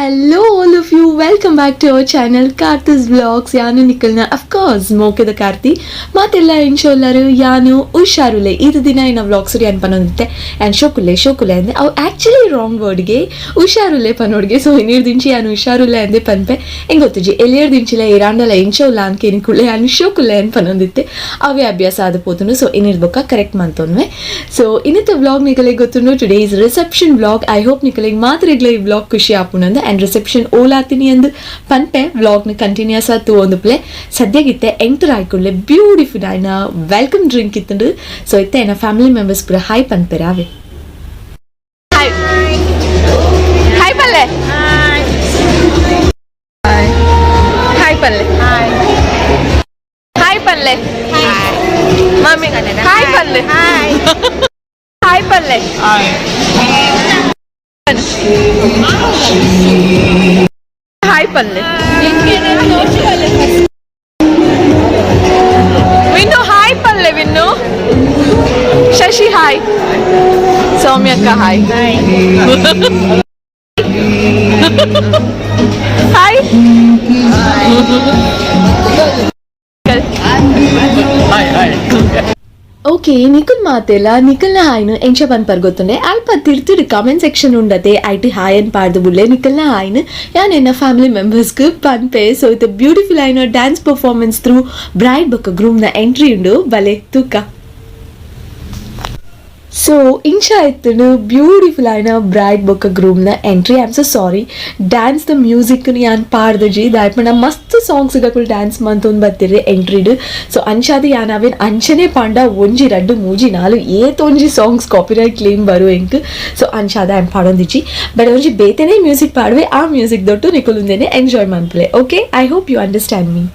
Hello all of you, welcome back to our channel Karthi's vlogs. ಯಾನು ನಿಖಲ್ನ of course ಮೋಕೆದ ಕಾರ್ತಿ ಮಾತೆಲ್ಲ ಎಂಚೋಲ್ಲರು ಯಾನು ಹುಷಾರುಲೆ. ಇದು ದಿನ ಇನ್ನ ವ್ಲಾಗ್ಸ್ ಯಾನ್ ಪನೊಂದಿತ್ತೆ ಆ್ಯಂಡ್ ಶೋಕುಲೆ ಶೋಕುಲೆ ಅಂದೆ ಅವು ಆ್ಯಕ್ಚುಲಿ ರಾಂಗ್ ವರ್ಡ್ಗೆ ಹುಷಾರುಲೆ ಪನೋಡ್ಗೆ. ಸೊ ಇನ್ನೀರು ದಿಂಚಿ ಯಾನು ಹುಷಾರುಲೆ ಅಂದೆ ಪನ್ಪೆ ಹೆಂಗೆ ಗೊತ್ತುಜಿ ಎಲ್ಲಿಯರ್ ದಿಂಚಿಲ ಇರಾಂಡಲ ಎಂಚೋಲ್ಲ ಅನ್ಕೇನಿ ಕುಳ್ಳೆ ಯಾನು ಶೋಕುಲೆ ಅನ್ ಪನೊಂದಿತ್ತೆ ಅವೇ ಅಭ್ಯಾಸ ಆದ ಪೋತುನು. ಸೊ ಇನ್ನಿರ್ ಬೊಕ್ಕ ಕರೆಕ್ಟ್ ಮಂತೊನ್ವೆ. ಸೊ ಇನ್ನಿತ ವ್ಲಾಗ್ ನಿಕಲೆಗ್ ಗೊತ್ತುಂಡು, today is reception vlog. I hope ನಿಕಲೆಗ್ ಮಾತ್ರ ಈ ವ್ಲಾಗ್ ಖುಷಿ ಆಪುನಂದು ಆ್ಯಂಡ್ ರಿಸೆಪ್ಷನ್ ಓಲಾತಿನಿ ಅಂದು ಪನ್ಪೆ ವ್ಲಾಗ್ನ ಕಂಟಿನ್ಯೂಸ್ ಆತು ಒಂದು ಪ್ಲೇ. ಸದ್ಯಗಿತ್ತೆ ಎಂಟರ್ ಆಯ್ಕೊಳ್ಳೆ ಬ್ಯೂಟಿಫುಲ್ ಆಯ್ನ welcome drink ಇತ್ತಂಡು. ಸೊ ಇತ್ತೆ ಎನ್ನ ಫ್ಯಾಮಿಲಿ ಮೆಂಬರ್ಸ್ ಪೂರ ಹಾಯ್ ಪನ್ಪೆರ ಅವೆ. ಹಾಯ್ ಹಾಯ್ ಪಲ್ಲೆ, ಹಾಯ್ ಪಲ್ಲೆ, ಹಾಯ್ ಪಲ್ಲೆ, ಮಮ್ಮಿ ಹಾಯ್ ಪಲ್ಲೆ, ಹಾಯ್ ಪಲ್ಲೆ, ಹಾಯ್ ಪಲ್ಲೆ, ವಿನ್ನು ಹಾಯ್ ಪಲ್ಲೆ, ವಿನ್ನು, ಶಶಿ ಹಾಯ್, ಸೌಮ್ಯಕ್ಕ ಹಾಯ್ ಹಾಯ್ ಓಕೆ. ನಿಖಲ್ ಮಾತೆಲ್ಲ ನಿಖಲ್ನ ಹಾಯ್ನು ಎಂಚ ಪನ್ಪರ್ ಗೊತ್ತುಂಡೆ? ಅಲ್ಪ ತಿರ್ತುಡು ಕಾಮೆಂಟ್ ಸೆಕ್ಷನ್ ಉಂಡತೆ IT hi ಅನ್ ಪಾಡ್ದು ಬುಲ್ಲೆ. ನಿಖಲ್ನ ಹಾಯ್ನು ಯಾನ್ ಎನ್ನ ಫ್ಯಾಮಿಲಿ ಮೆಂಬರ್ಸ್ಗೆ ಪನ್ಪೆ. ಸೊ ಇದು ಬ್ಯೂಟಿಫುಲ್ ಆಯ್ನ ಡ್ಯಾನ್ಸ್ ಪರ್ಫಾರ್ಮೆನ್ಸ್ ಥ್ರೂ ಬ್ರೈಡ್ ಬೊಕ್ಕ ಗ್ರೂಮ್ನ ಎಂಟ್ರಿ ಉಂಡು, ಬಲೆ ತೂಕ. ಸೊ ಇಂಚ ಇತ್ತುಂಡು ಬ್ಯೂಟಿಫುಲ್ ಆಯ್ನ ಬ್ರೈಡ್ ಬೊಕ್ಕ ಗ್ರೂಮ್ನ entry. I am so sorry, dance the music ಯಾನ್ ಪಾಡ್ದಜಿ. ದಾಯಪಂಡ ಮಸ್ತ್ ಸಾಂಗ್ಸ್ ಅಕುಲು ಡ್ಯಾನ್ಸ್ ಮಂತೊಂದು ಬತ್ತಿರ್ರಿ ಎಂಟ್ರಿಡ್. ಸೊ ಅಂಚಾದ ಯಾನ್ ಅವೇನ್ ಅಂಚನೆ ಪಾಂಡ ಒಂಜಿ ರಡ್ಡು ಮೂಜಿ ನಾಲು ಏತೊಂಜಿ ಸಾಂಗ್ಸ್ ಕಾಪಿರೈಟ್ ಕ್ಲೇಮ್ ಬರು ಎಂಕ್. ಸೊ ಅಂಚಾದ ಆ್ಯಮ್ ಪಾಡೊಂದಿಜ್ಜಿ, ಬಟ್ ಒಂಜಿ ಬೇತೆನೇ ಮ್ಯೂಸಿಕ್ ಪಾಡುವೆ. ಆ ಮ್ಯೂಸಿಕ್ ದೊಟ್ಟು ನಿಕುಲುಂದೇನೆ ಎಂಜಾಯ್ ಮನ್ಪುಲೆ. Okay, I hope you understand me.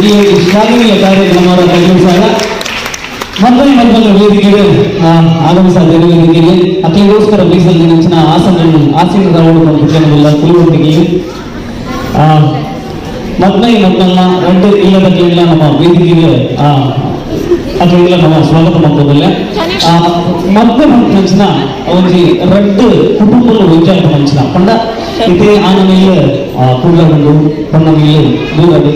ಈ ಶ್ಲಾಘನೀಯ ಕಾರ್ಯಕ್ರಮದ ಕೈಗೊಂಡಿಸಾಗ ಮೊದಲನೇ ಮೊದಲ ವೇದಿಕೆಗೆ ಆಗಮಿಸಿದ ವೇದಿಕೆಗೆ ಅಕ್ಲಿಗೋಸ್ಕರ ಮೀಸಲು ನೆಂಚಿನ ಆಸನ ಆಸೀನದ ಜನವೆಲ್ಲ ಕುಲುವೊಂದಿಗೆ ಮೊದಲನೇ ಮೊದಲನ್ನ రెండు ಇಲ್ಲದಕ್ಕೆಲ್ಲ ನಮ್ಮ ವೇದಿಕೆಗೆ ಅಕ್ಲಿಗೆಲ್ಲ ನಮ್ಮ ಸ್ವಾಗತ ಮಾಡ್ತದಲ್ಲ. ಮದ್ವೆ ಮಂಚಿನ ಒಂಜಿ ರಡ್ಡು ಕುಟುಂಬಲು ಒಂಜಾಟ ಮಂಚಿನ ಪಂಡ ಇದೇ ಆನ ಮೇಲೆ ಕುಡ್ಲಗುಂಡು ಪಣ್ಣ ಮೇಲೆ ದೂರದು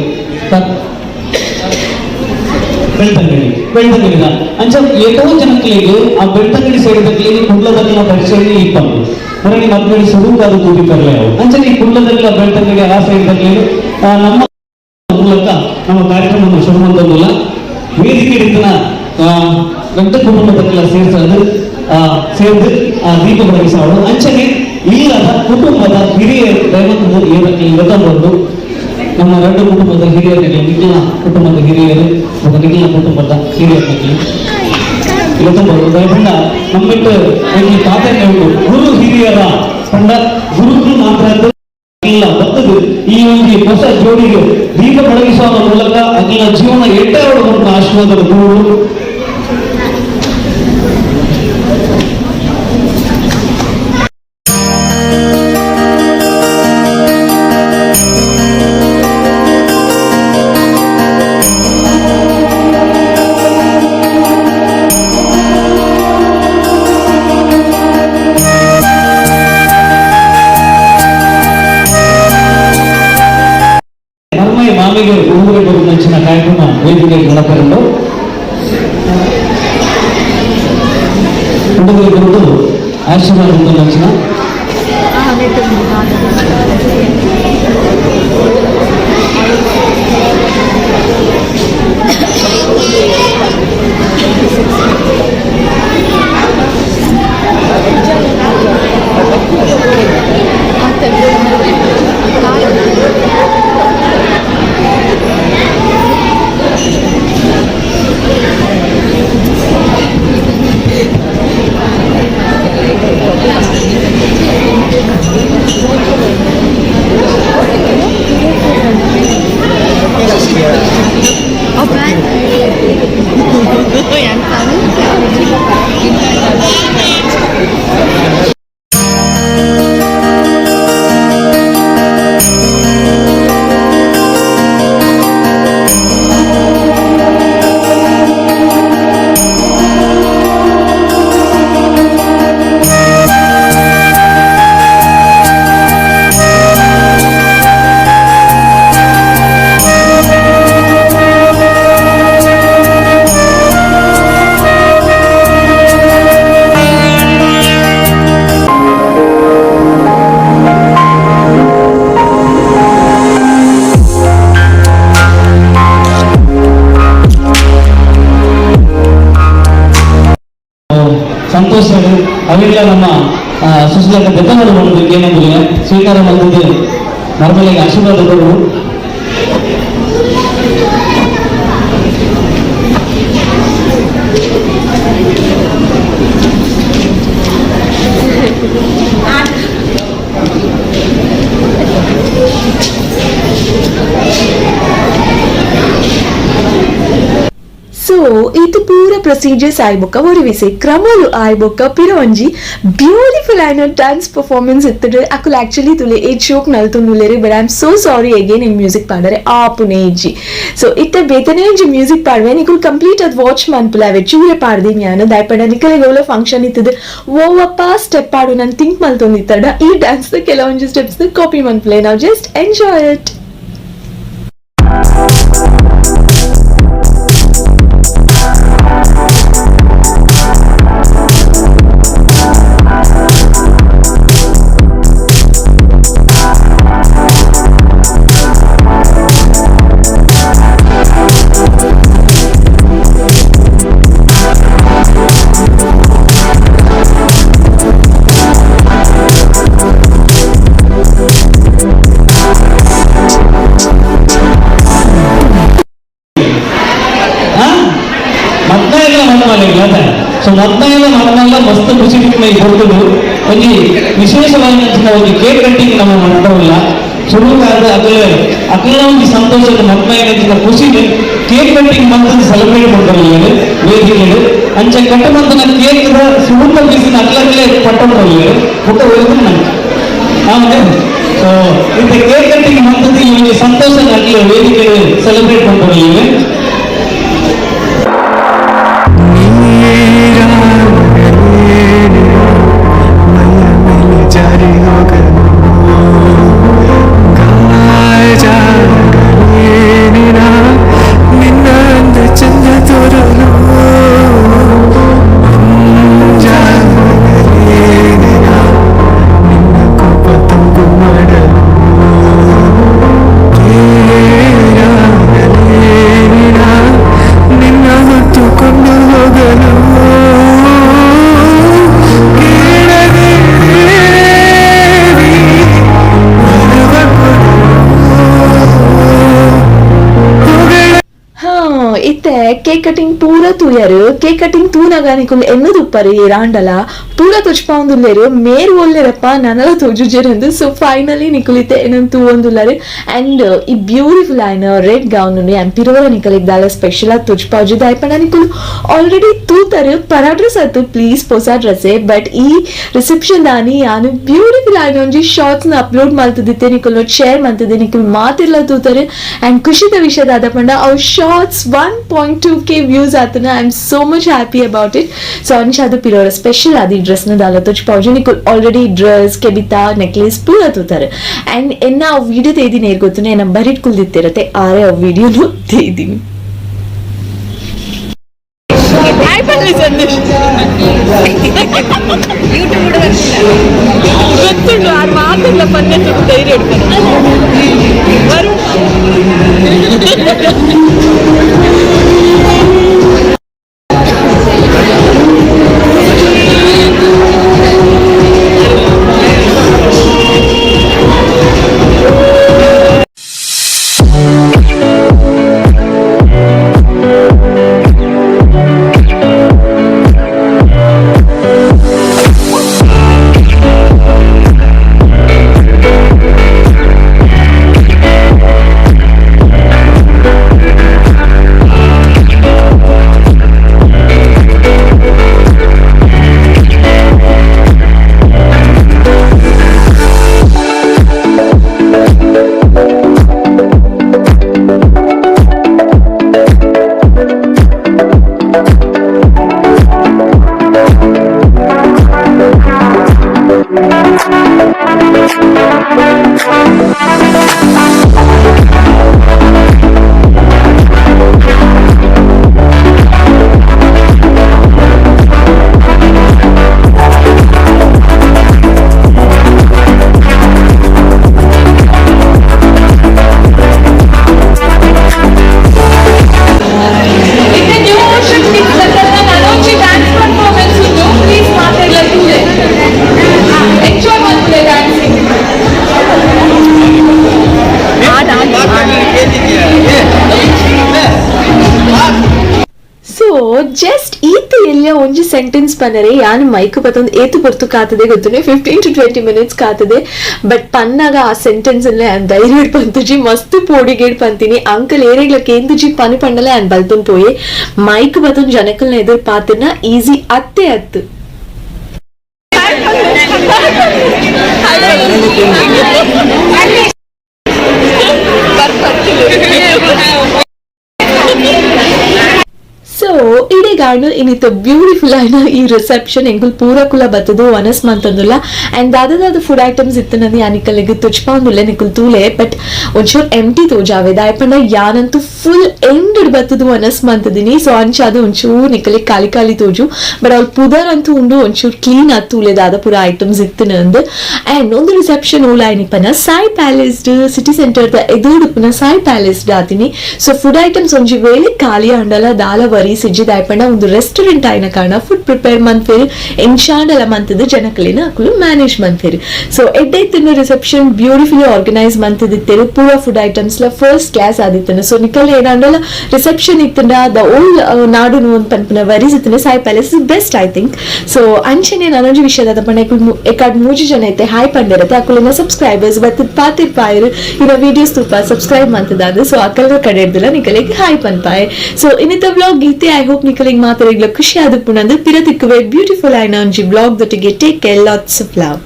ಬೆಳ್ತಂಗಡಿ ಬೆಳ್ತಂಗಡಿದ ಅಂಚ ಏತೋ ಜನಕ್ಲೆಗ್ ಆ ಬೆಳ್ತಂಗಡಿ ಸೈಡ್ ದಕ್ಲೆಗ್ ಕುಡ್ಲದಕ್ಲ ಪರಿಚಯ ಇಪ್ಪಂದು ಮರಳಿ ಮದ್ವೆಡಿ ಸುರುಕಾದ ತೂಪಿ ಪರ್ಲೆ ಅವು. ಅಂಚನೆ ಈ ಕುಡ್ಲದಕ್ಲ ಬೆಳ್ತಂಗಡಿ ಆ ಸೈಡ್ ದಕ್ಲೆಗ್ ನಮ್ಮ ಮೂಲಕ ನಮ್ಮ ಕಾರ್ಯಕ್ರಮವನ್ನು ಶುರು ಮಂತೊಂದುಲ್ಲ. ವೇದಿಕೆ ಇತ್ತಿನ ದೊಡ್ಡ ಕುಟುಂಬದಕ್ಕೆಲ್ಲ ಸೇರ್ಸದು ಸೇರ್ದು ದೀಪ ಬೆಳಗಿಸೋದು. ಅಂಚನೆ ಇಲ್ಲದ ಕುಟುಂಬದ ಹಿರಿಯರು ದೈವತ್ವ ಏರಕ್ಕೆ ಇವತ್ತೊಂದು ನಮ್ಮ ಎರಡು ಕುಟುಂಬದ ಹಿರಿಯರಿಗೆ, ನಿಖಿಲ ಕುಟುಂಬದ ಹಿರಿಯರು ಮತ್ತು ನಿಖಿಲ ಕುಟುಂಬದ ಹಿರಿಯರಿಗೆ ಇವತ್ತೊಂದು ದಯಪಂಡ ನಮ್ಮಿಟ್ಟು ಈ ಪಾತ್ರನೆ ಉಂಟು. ಗುರು ಹಿರಿಯರ ಪಂಡ ಗುರುಗಳು ಮಾತ್ರ ಇಲ್ಲ ಬತ್ತದು. ಈ ಒಂದು ಹೊಸ ಜೋಡಿಗೆ ದೀಪ ಬೆಳಗಿಸುವ ಮೂಲಕ ಅಖಿಲ ಜೀವನ ಎಟ್ಟೆರಡು ಆಶೀರ್ವಾದದ ಗುರುಗಳು. ಮರ್ಮೈ ಮಾಮಿಗೆ ಉಡುಗೊರೆ ಕೊಡುವಂಚಿನ ಕಾರ್ಯಕ್ರಮ ವೇದಿಕೆ ನಡಪರಂಡು ಉಡುಗೊರೆ ಕೊಟ್ಟು ಆಶೀರ್ವಾದ ಮಂಚಿನ ಸಂತೋಷ ಅವೆಲ್ಲ ನಮ್ಮ ಸುಶೀಲಕ್ಕ ದೆತ್ತನೋಡು ಬಂದು ಏನಂದ್ರೆ ಸ್ವೀಕಾರ ಮಾಡಿದ್ದು ಮರ್ಮಲಿಗೆ ಆಶೀರ್ವಾದ ಕೊಡು. ಸೊ ಇದು ಪೂರ ಪ್ರೊಸೀಜರ್ಸ್ ಆಯ್ಬೊಕ್ಕ ಒರಿವಿಸೆ ಕ್ರಮಲು ಆಯ್ಬೊಕ್ಕ ಪಿರ ಒಂಜಿ ಬ್ಯೂಟಿಫುಲ್ ಆಯ್ನ ಡ್ಯಾನ್ಸ್ ಪರ್ಫಾರ್ಮೆನ್ಸ್ ಇತ್ತುಡು. ಅಕುಲು ಆಕ್ಚುಲಿ ತುಲೆ ಏಟ್ ಶೋಕ್ ನಲ್ತೊಂದುಲ್ಲೆರ್, but I am so sorry again, in music ಪಾಡರೆ ಆಪುನೆ ಇಜ್ಜಿ. ಸೊ ಇತ್ತೆ ಬೇತನೇ ಒಂಜಿ ಮ್ಯೂಸಿಕ್ ಪಾಡ್ವೆ, ನಿಕುಲು ಕಂಪ್ಲೀಟ್ ಅದು ವಾಚ್ ಮನ್ಪುಲ. ಅವೆ ಚೂರೆ ಪಾಡ್ದಿನಿ ಯಾನು. ದಾಯಪಂಡ ನಿಕಲೆಗ್ ಒವ್ಲ ಫಂಕ್ಷನ್ ಇತ್ತದು ಓವಪ್ಪ ಸ್ಟೆಪ್ ಪಾಡು ನಾನು ಥಿಂಕ್ ಮಲ್ತೊಂದಿತ್ತಡ, ಈ ಡ್ಯಾನ್ಸ್ ಕೆಲವೊಂಜಿ ಸ್ಟೆಪ್ಸ್ ಕಾಪಿ ಮನ್ಪುಲೆ. ನಾವು ಜಸ್ಟ್ ಎಂಜಾಯ್ it. ಮದ್ಮೆಲ್ಲ ಮದ್ಮಲ್ಲ. ಸೊ ಮದ್ಮೆಲ್ಲ ಮದ್ಮೆಲ್ಲ ಮಸ್ತ್ ಖುಷಿ ಈ ಕೊಡ್ತುಡು. ಒಂಜಿ ವಿಶೇಷವಾದ ಒಂಜಿ ಕೇಕ್ ಕಟ್ಟಿಂಗ್ ನಮ್ಮ ಮಾಡ್ತಾವಲ್ಲ. ಸುರುಕಾದ ಅಕಲ ಅಕಲ ಒಂಜಿ ಸಂತೋಷದ ಮದ್ಮೆಯ ಖುಷಿ ಕೇಕ್ ಕಟ್ಟಿಂಗ್ ಮಂತ್ ಸೆಲೆಬ್ರೇಟ್ ಮಾಡ್ತಾರೆ ವೇದಿಕೆಡು. ಅಂಚ ಕಟ್ಟ ಮಂತನ ಕೇಕ್ ಸುರುತ ಪೀಸಿನ ಅಕ್ಲಕ್ಲೆ ಪಟ್ಟೊಂಡು ಬುಕ್ಕ ಹೋಗಿ ನಂಗೆ. ಆಮೇಲೆ ಸೊ ಇಂತ ಕೇಕ್ ಕಟ್ಟಿಂಗ್ ಮಂತದ್ದು ಈ ಒಂಜಿ ಸಂತೋಷ ಅಕ್ಲೆ ವೇದಿಕೆ ಸೆಲೆಬ್ರೇಟ್ ಮಾಡ್ತಾರೆ. ಜಾರಿ ಹೋಗಲು ಗಾಯಜಾಗಲೇನಿನ ನಿನ್ನ ಅಂದ ಚಂದ ತೋರಲು ಅಂಜಾಗಲೇನಿನ ನಿನ್ನ ಕೋಪ ತಂಪು ಮಾಡಲು ಕೇರಾಗಲೇನಿನ ನಿನ್ನ ಹೊತ್ತುಕೊಂಡು ಹೋಗಲು ಕೇಳದೆ ದೇವಿ ವರವ ಕೊಡು ಹೊಗಳ. ಹಾ, ಇತ್ತೆ ಕೇಕ್ ಕಟಿಂಗ್ ಪೂರ ತೂಯರು. ಕೇಕ್ ಕಟಿಂಗ್ ತೂನಗ ನಿಕುಲು ಎನ್ನುದುಪ್ಪರು ಏರಾಂಡಲ ಪೂರ ತುಚ್ಪಾವೊಂದುಲ್ಲೆರ್, ಮೇರ್ ಒಲ್ಲೆರಪ್ಪ ನನಲ ತೋಜುಜೆರಂದು. ಸೊ ಫೈನಲಿ ನಿಕುಲು ಇತ್ತೆ ಎನನ್ ತೂವೊಂದುಲ್ಲರು. ಅಂಡ್ ಈ ಬ್ಯೂಟಿಫುಲ್ ಆಯ್ನ ರೆಡ್ ಗೌನ್ ಉಂಡು. ಆ್ಯಂಡ್ ಪಿರೋರ ನಿಕಲೆಗ್ ದಾಲ ಸ್ಪೆಷಲ್ ಆದ್ ತುಚ್ಪಾವುಜಿ, ದಾಯೆ ನಿಕುಲು ಆಲ್ರೆಡಿ ತೂತರು. ಪರ ಡ್ರೆಸ್ ಆತು, ಪ್ಲೀಸ್, ಪೊಸ ಡ್ರೆಸ್ಸೇ. ಬಟ್ ಈ ರಿಸೆಪ್ಷನ್ ದಾನಿ ಯಾನು ಬ್ಯೂಟಿಫುಲ್ ಆಯ್ನ ಒಂಜಿ ಶಾರ್ಟ್ಸ್ ನ ಅಪ್ಲೋಡ್ ಮಲ್ತದಿತ್ತೆ, ನಿಕುಲು ಶೇರ್ ಮಲ್ತದೆ, ನಿಕುಲು ಮಾತೆಲ್ಲ ತೂತಾರೆ. ಅಂಡ್ ಖುಷಿದ ವಿಷಯ ದಾದ ಪಂಡ ಅವು ಶಾರ್ಟ್ಸ್ 1.2K views ಆತನ. I am so much happy about it. So ಅಂಚಾದ ಪಿರೋರ ಸ್ಪೆಷಲ್ ಆದಿ ಡ್ರೆಸ್ ನ ದಾಲ ತುಚ್ಪಾವುಜಿ. ನಿಕುಲು ಆಲ್ರೆಡಿ ಡ್ರೆಸ್, ಕೆಬಿತ, ನೆಕ್ಲೇಸ್ ಪೂರ ತೂತಾರೆ. ಅಂಡ್ ಎನ್ನ ಅವು ವಿಡಿಯೋ ತೇದಿನಿ ಏರ್ ಗೊತ್ತುನೆ, ಎನ್ನ ಬರಿಟ್ ಕುಲ್ದಿತ್ತಿರತ್ತೆ, ಆರೆ ಅವು ವಿಡಿಯೋನು ತೇದಿನಿ. ಗೊತ್ತುಂಟು, ಆರು ಮಾತೆಲ್ಲ ಪನ್ನೆ ಧೈರ್ಯ ಬರು. ಒಂಜಿ ಸೆಂಟೆನ್ಸ್ ಪನ್ನರೆ ಯಾನ್ ಮೈಕ್ ಪತ್ತೊಂದು ಏತು ಪೊರ್ತು ಕಾತದೆ ಗೊತ್ತುನೆ, 15 ಟು 20 ಮಿನಿಟ್ಸ್ ಕಾತದೆ. ಬಟ್ ಪನ್ನಾಗ ಆ ಸೆಂಟೆನ್ಸ್ ಅಲ್ಲೇ ಯಾನ್ ಧೈರ್ಯ ಪಂತುಜಿ, ಮಸ್ತ್ ಪೋಡಿಗೇಡ್ ಪಂತೀನಿ. ಅಂಕಲ್ ಏರೆಗ್ಲ ಕೇಂದುಜಿ ಪನು ಪಂಡಲೆ ಯಾನ್ ಬಲ್ತೊಂದು ಪೋಯೆ. ಮೈಕ್ ಬತ್ತೊಂದು ಜನಕಲ್ನ ಎದುರು ಪಾತಿನ ಈಸಿ ಅತ್ತೆ ಅತ್ತು. ಸೊ ಇಡೆಗಾಂಡ್ ಇನ್ನಿತ್ತ ಬ್ಯೂಟಿಫುಲ್ ಆಯ್ನ ಈ ರಿಸೆಪ್ಷನ್. ಎಂಕುಲ್ ಪೂರ ಕುಲ ಬತ್ತದು ವನಸ್ ಮಂತಂದುಲ್ಲ. ಅಂಡ್ ದಾದ ದಾದ ಫುಡ್ ಐಟಮ್ಸ್ ಇತ್ತು ನಂದು ಯಾನಿಕಲ್ಲಿಗೆ ತುಚ್ಪಾಂದುಲ್ಲ, ನಿಕುಲ್ ತೂಲೆ. ಬಟ್ ಒಂಚೂರು ಎಂಟಿ ತೋಜಾವೆ, ದಾಯಪಂಡ ಯಾನಂತೂ ಫುಲ್ ಎಂಡ್ ಬತ್ತದು ವನಸ್ ಮಂತದಿನಿ. ಸೊ ಅಂಚಾದ ಒಂಚೂರು ನಿಕಲಿ ಖಾಲಿ ಖಾಲಿ ತೋಜು. ಬಟ್ ಅವ್ಳು ಪುದರ್ ಅಂತೂ ಉಂಡು, ಒಂಚೂರು ಕ್ಲೀನ್ ಆತ್ ತೂಲೆ ದಾದ ಪೂರ ಐಟಮ್ಸ್ ಇತ್ತು ನಂದು. ಅಂಡ್ ಒಂದು ರಿಸೆಪ್ಷನ್ ಓಲ ಆಯ್ನಿಪನ ಸಾಯಿ ಪ್ಯಾಲೇಸ್, ಸಿಟಿ ಸೆಂಟರ್ ದ ಎದುರುಡುಪುನ ಸಾಯಿ ಪ್ಯಾಲೇಸ್ ಆತಿನಿ. ಸೊ ಫುಡ್ ಐಟಮ್ಸ್ ಒಂಜಿ ವೇಳೆ ಖಾಲಿ ಆಂಡಲ ದಾಲ ವರಿ ಸಿಜ್ಜಿ, ದಾಯಪಂಡ ಒಂದು ರೆಸ್ಟೋರೆಂಟ್ ಆಯ್ನ ಕಾರಣ ಫುಡ್ ಪ್ರಿಪೇರ್ ಮನ್ಪೇರು, ಎಂಚಾಂಡಲ ಮಂತದ ಜನಕಲಿನ ಅಕುಲು ಮ್ಯಾನೇಜ್ ಮನ್ಪೇರು. ಸೊ ಎಡ್ಡೈತಿನ ರಿಸೆಪ್ಷನ್ ಬ್ಯೂಟಿಫುಲಿ ಆರ್ಗನೈಸ್ ಮಂತದಿತ್ತೇರು. ಪೂರ ಫುಡ್ ಐಟಮ್ಸ್ ಲ ಫಸ್ಟ್ ಕ್ಲಾಸ್ ಆದಿತ್ತನ. ಸೊ ನಿಕಲ್ ಏನಂಡಲ ರಿಸೆಪ್ಷನ್ ಇತ್ತಂಡ ದ ಓಲ್ ನಾಡು ಒಂದು ಪನ್ಪುನ worries ಇತ್ತನ, Sai Palace is best, I think. So ಅಂಚನೆ ನನೊಂಜಿ ವಿಷಯದ ಪಂಡ, ಎಕಾಡ್ ಮೂಜಿ ಜನ ಐತೆ ಹಾಯ್ ಪಂಡಿರತ್ತೆ. ಅಕುಲಿನ ಸಬ್ಸ್ಕ್ರೈಬರ್ಸ್ ಬತ್ತ ಪಾತಿರ್ಪಾಯರು, ಇನ್ನ ವಿಡಿಯೋಸ್ ತೂಪ ಸಬ್ಸ್ಕ್ರೈಬ್ ಮಂತದಾದ. ಸೊ ಅಕಲ್ನ ಕಡೆ ಹಿಡ್ದಿಲ್ಲ ನಿಕಲಿಗೆ ಹಾಯ್ ಪನ್ಪಾಯ್. ಸೊ ಇನ್ನಿತ ವ್ಲಾಗ್ ಗೀತೆ. I hope ನಿಕಲಿಗೆ ಮಾತಾಡಿಗ್ಲ ಖುಷಿ ಆದ ಪುನಂದು ಪಿರ ತಿಕ್ಕುವೆ ಬ್ಯೂಟಿಫುಲ್ ಆಯ್ನ ಒಂಜಿ vlog ದೊಟ್ಟಿಗೆ. Take care, lots of love.